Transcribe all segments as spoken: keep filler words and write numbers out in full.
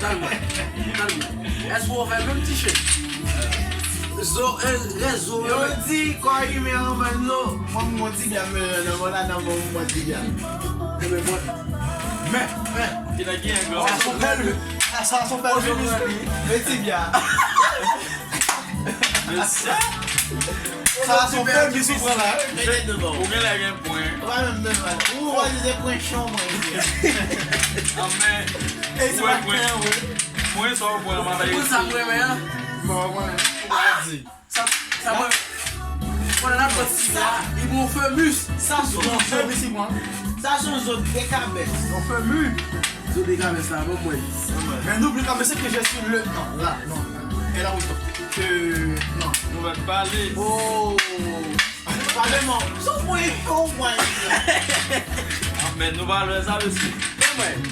Kalme, kalme. Èske w fè menm ti chen? Zo, e, rès zo, yo di kò imen an bann lo. Mwen, m pran ti bya m nan men w la, nan men w, m pran ti bya. Enben, bon. Men, men. Ki nan ki angle? Sa se yon pèl, sa se yon pèl, men ti bya. Mesye. Sa se yon pèl ki sou pran la. Ou gen lè gen pwen. Ou pa menm, menm, ou wè se pwen chan mwen. Anmè. E se pa pwen an, wi. Mwen sa w pran, mwen pa. Pou sa mwen, men, an. Bon, mwen. Ou pa di. Sa, sa mwen. Konnen la, sa, li bon femis. Sa se yon femis, mwen. Sa se yon zo de kabès. Yon femis. Zo de kabès la, bon, mwen. Men n'oublie pas, monsieur, que je suis le, non, là, non. Elle a raison. Euh, non. Nou mèt pale. Oh. Pale non. Sou mwen, sou mwen. Anmè, nou pa lwen sa, mesye. Fè mwen.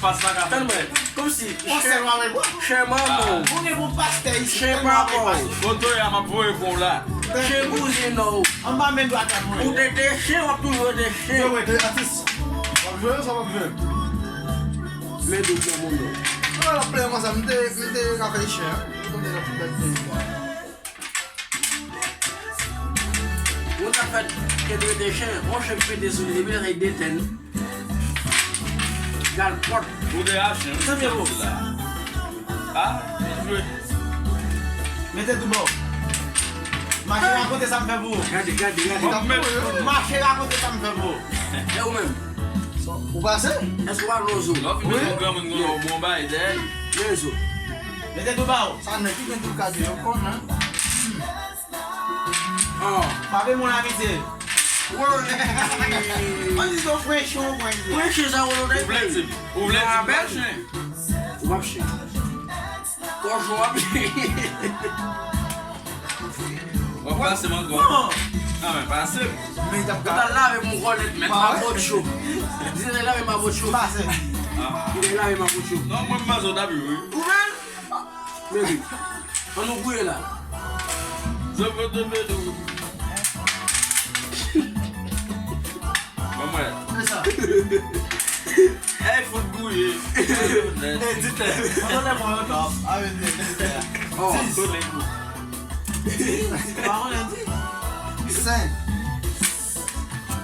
Pas la ka fè mwen. Kòmsi. Ou se mwen, mwen. Chen manman w. Ou gen bon pastè isi. Chen papa w. Foto a m ap voye pou w la. Chen kouzin w. Anba men dwat a mwen. Ou te te chen, w ap toujou te chen. Yo, mwen te atis. W ap jwe, sa w ap jwe. Men doub nan moun yo. Ou wè l ap plè konsa, m te, m te ka fè chen, hein. M te ka fè chen. Moun sa fèt ke dwe te chen, yon chen pete sou li, epi l eseye detenn. Gal pòt. Ou de a chen, wi. Tanpri, bro. Ah, li jwe. Mete tou bò. Mache rakonte sa m fè pou ou. Gade, gade, gade. Mache rakonte sa m fè pou ou. E ou menm? Ou pase? Èske w pa lonzo? Lò fin mete yon granmoun konn yon bon bagay dèyè. Lonzo. Mete tou ba ou. Sa nèg ki gen tou kade yo konn, hein? Oh. Pa vle moun abitye. Mwen di son french, yon french. French sa ou nou. Ou vle di, ou vle di m pa chen. Ou p ap chen. Kòchon w ap chen. W ap pase m ankò. Ah, men pase m. Men t ap ka lave m yon kòlèt mabotcho. Di se lave mabotcho. Pase. Di se lave mabotcho. Non, mwen m pase w t ap ri, wi. Ou menm? Baby, ann nou gouye la. Zobo de bedou. Ban mwen. Ey, fout gouye. Editè. Mwen konnen mwen yon nòf. Avè editè. Oh. Dis. Konnen pou. Dis. Pa konnen dis. Senk.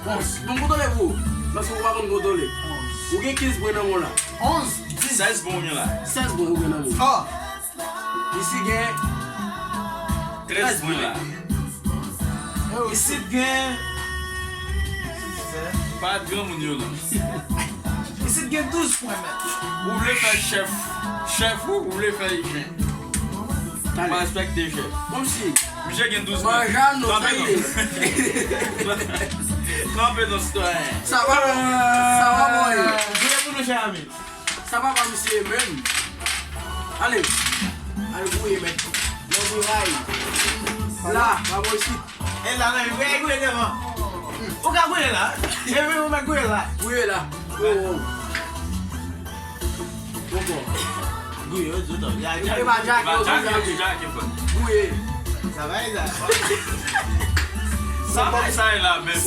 Onz. Bon, m kontwole pou ou. Paske ou pa konn kontwole. Onz. Ou gen kenz pwen nan men w la. Onz. Dis. Sèz pwen ou gen la. Sèz pwen ou gen nan men w. Oh. Isit gen trèz pwen la. Isit gen. Pa granmoun yo non. Isit gen douz pwen, mèt. Ou vle fè chèf, chèf ou, ou vle fè jen. Ou pa respekte chèf. Kòmsi. Misye gen douz pwen. Manja nou, sa ye. Kanpe non, sitwayen. Sa va, sa va, boy. Gouye pou nou, chè ami. Sa papa misye ye menm. Ale. Ale gouye, mèt. Nan gouye la ye. La, pa bò isit. E la menm, gouye, gouye devan. Ou ka gouye la. E menm ou mèt gouye la. Gouye la. Gouye, gouye. Poko. Gouye, yo di w tan. Ya, ya. E pa djake, yo di djake. Gouye. Sa va, e la. Sa va, sa e la menm.